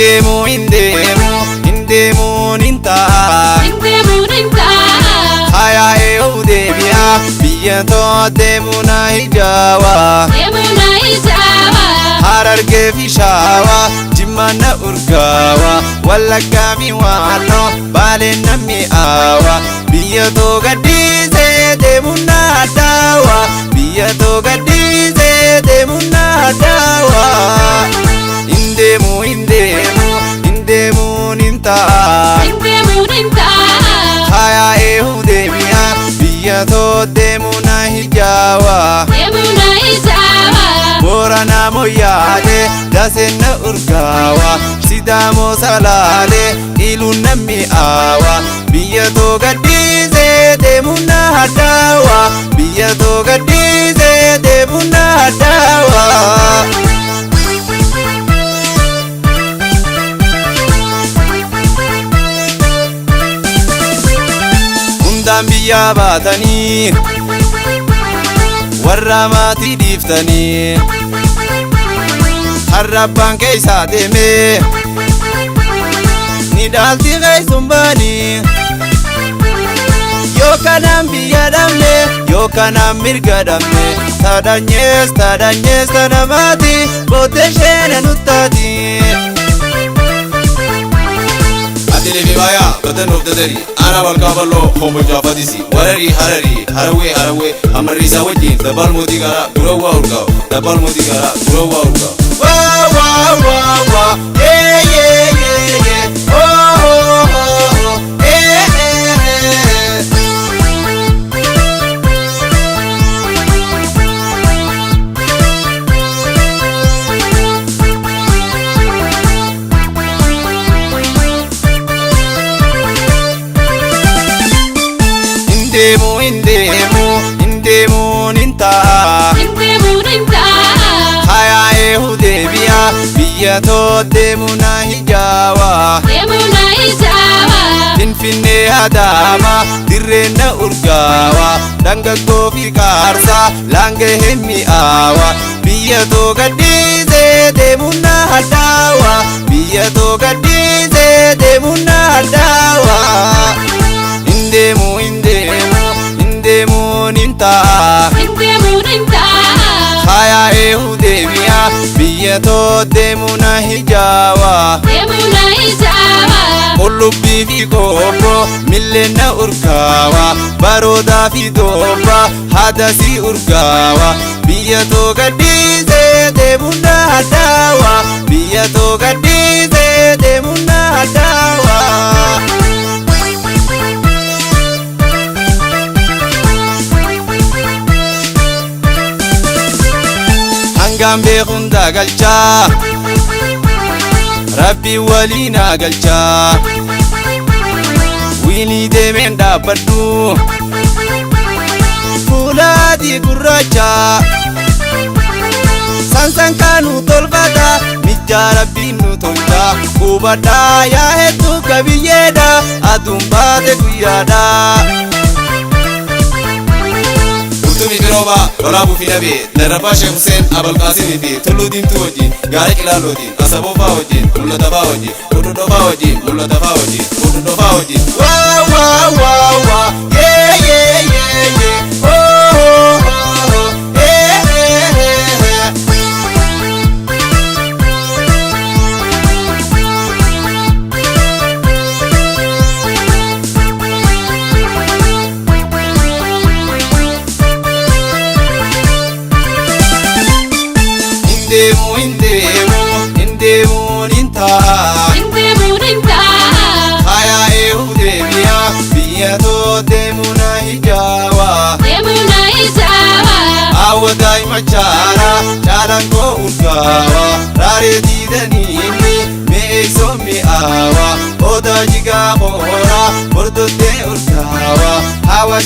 Hin deemu, hin deemu, hin deemuun hin ta'a. Hin deemuun hin ta'a. Hayaa'ee deebi'a, biyya too deemuu na hijaawa. Deemuu na ijaawa. Harargee fi Shawaa, Jimmaan na urgaawa, Wallaggaa fi Waalloo, Baaleen na mi'aawa. Biyya too gadhiisee deemuun na hadhaawa. Biyya too gadhiisee deemuun na hadhaawa. Hin deemu, hin deemu, hin deemuun hin ta'a. Hin deemuun hin ta'a. Hayaa'ee deebi'a, biyya too deemuu na hijaawa. Deemuu na ijaawa. Booranaa Moyyaalee, Daseen na urgaawa, Sidaamoo Salaalee, Iluun na mi'aawa. Biyya too gadhiisee deemuun na hadhaawa. Biyya too gadhiisee deemuun na hadhaawa. Hundaan biyyaa baatanii, warra maatii dhiiftanii, har'a abbaan keessaa deemee ni dhaalti keessuun baanii. Yoo kanaan biyya dhabne, yoo kanaan mirga dhabne, tadhanyees tadhanyees tanamaati booddee isheena nuttaati. Atileefi baayaa batanoof dadari ana balkaa bal'oo hombochaa fatisi wararii hararii harawwee harawwee amarriisaa wajjin dabbal mootii garaa durawwaa urgaawu, dabbal mootii garaa durawwaa urgaawu. Waa waa waa waa, yee yee yee yee, oh oh oh, eh eh eh. Hin deemu, hin deemu, hin deemuun hin ta'a. Hin deemuun hin ta'a. Hayaa'ee deebi'a, biyya too deemuu na hijaawa. Deemuu na ijaawa. Finfinnee Adaama, dirreen na urgaawa, dargaggoo fi qaarsaa laangee mi'aawa. Biyya too gadhiisee deemuun na hadhaawa. Biyya too gadhiisee deemuun na hadhaawa. Hin deemu, hin deemu, hin deemuun hin ta'a. Hin deemuun hin ta'a. Hayaa'ee deebi'a, biyya too deemuu na hijaawa. Deemuu na ijaawa. Qullubbii fi qobboo milleen na urgaawa, baroodaa fi doobbaa haadasii urgaawa. Biyya too gadhiisee deemuun na hadhaawa. Biyya too gadhiisee deemuun na hadhaawa. Hangaan beekuun daagalchaa, Rabbi waliin haa galchaa. Wiilii deemeen dhaabbadhu, fuula adii gurraacha. Sansan kaanuu tolfata, mijjaa Rabbiin nu tolcha. Hubadhaa yaa hedduu qabiyyeedha, aduun baate guyyaadha. Utumi Firoobaa lolaa buufii dhabee darrabbaa Sheekh Hussein Abalqaasimii fi Tulluu Diimtuu wajjin, gaara Qilaalootiin Asaboofaa wajjin mul'atafaa wajjin Qududhofaa wajjin mul'atafaa wajjin Qududhofaa wajjin. Waa waa waa waa, yee yee yee yee, oh oh oh, eh eh eh. Hin deemu, hin deemu, hin deemuun hin ta'a. Hin deemuun hin ta'a. Hayaa'ee deebi'a, biyya too deemuu na hijaawa. Deemuu na ijaawa. Hawwataa machaara caalaan koo urgaawa, raaree diidaniini mi'eessoo mi'aawa, odaa jigaa mooraa bordottee urgaawa. Hawa.